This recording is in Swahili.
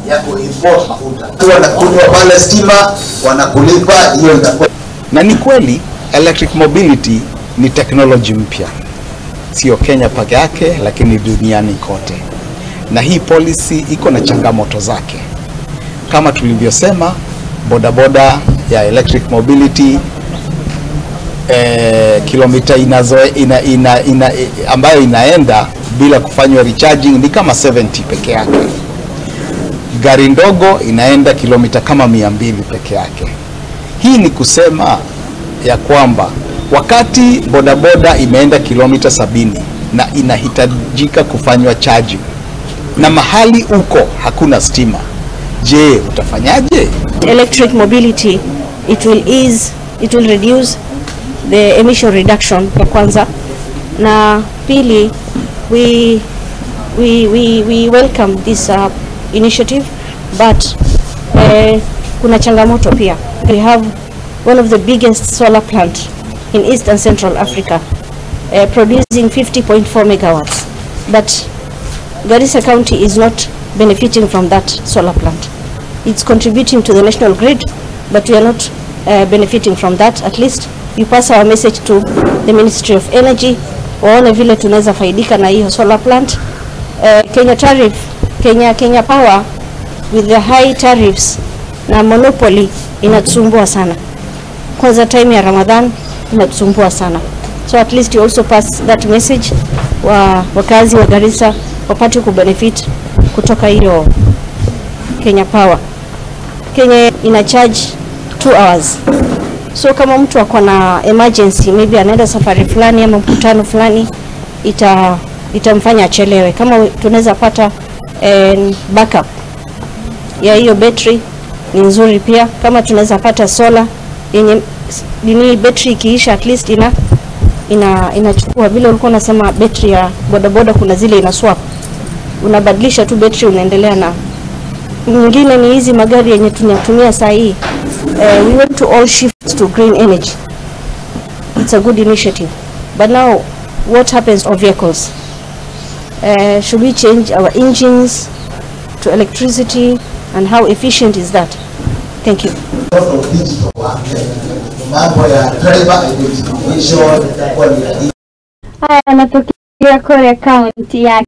ya kuimport mafuta. Wanakunywa pale stima, wanakulipa hiyo itakuwa. Na ni kweli electric mobility ni technology mpya, sio Kenya peke yake, lakini duniani kote. Na hii policy iko na changamoto zake. Kama tulivyosema, bodaboda ya electric mobility kilomita inazo, ina, ina, ina, ambayo inaenda bila kufanywa recharging ni kama 70 peke yake. Gari ndogo inaenda kilomita kama 200 peke yake. Hii ni kusema ya kwamba wakati bodaboda imeenda kilomita 70 na inahitajika kufanywa charging na mahali uko hakuna stima, je, utafanyaje? Electric mobility, it will ease, it will reduce the emission reduction ya kwanza, na pili we welcome this initiative, but kuna changamoto pia. We have one of the biggest solar plant in East and Central Africa, producing 50.4 megawatts, but Garissa County is not benefiting from that solar plant. It's contributing to the national grid, but we are not benefiting from that. At least you pass our message to the Ministry of Energy, waone vile tunaweza faidika na hiyo solar plant. Kenya tariff, Kenya Power with the high tariffs na monopoly inatusumbua sana. Kwanza time ya Ramadhan inatusumbua sana. So at least you also pass that message wa wakazi wa Garissa wapate kubenefit kutoka hiyo Kenya Power. Kenya ina charge 2 hours. So kama mtu ako na emergency, maybe anaenda safari fulani ama mkutano fulani, itamfanya achelewe. Kama tunaweza pata backup ya hiyo battery ni nzuri pia. Kama tunaweza pata solar yenye nini, battery ikiisha at least inachukua. Vile ulikuwa unasema battery ya bodaboda kuna zile ina swap, unabadilisha tu battery unaendelea na nyingine. Ni hizi magari yenye tunatumia saa hii. We want to all shift to green energy. It's a good initiative, but now what happens to vehicles? Should we change our engines to electricity, and how efficient is that? Thank you. Mambo ya driver identification itakuwa ni rahisi. Haya yanatokea Korea County ya